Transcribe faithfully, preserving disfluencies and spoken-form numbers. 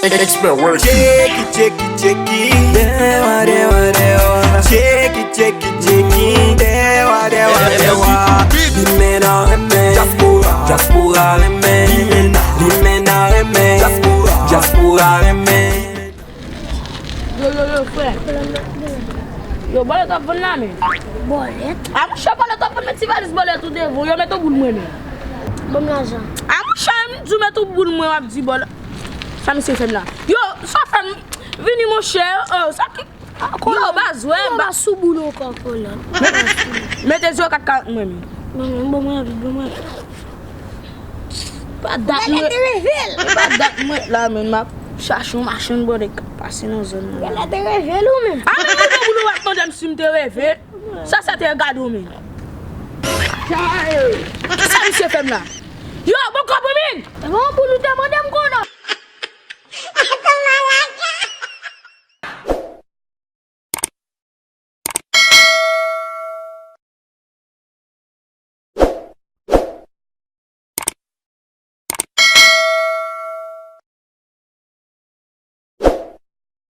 Expert work. Cheki, cheki, cheki. Dewa, dewa, dewa. Cheki, cheki, cheki. Dewa, dewa, dewa. Li mennen renmen. Diaspora. Diaspora renmen. Li mennen. Li mennen renmen. Diaspora. Diaspora renmen. Yo, yo, yo, frè. Yo, bòlèt w ap vann la, men. Bòlèt? A, monchè, bòlèt w ap vann, men ti valiz bòlèt ou devan. Yo, met yon boul mwen, men. Ban m lajan. A, monchè, m di w met yon boul mwen, w ap di bòlèt. Sa misye fè m la? Yo, sa fè m vini, monchè. Oh, sa ki... Yo, baz, wè, ba sou boul ankò, kolòn. Mete zewo kat karant mwen, men. Bon, bon, mwen, bon, mwen. Pa dat mwen. Te reve l. Pa dat mwen la, men, m ap chache yon machann bòlèt k ap pase nan zòn nan. Gèlè te reve l ou menm. A, men, mwen, mwen, mwen, w ap tande m si m te reve. Sa, sa te gade w, men. Kisa misye fè m la? Yo, bon kòb ou, men. E bon, pou nou te mande m konnen.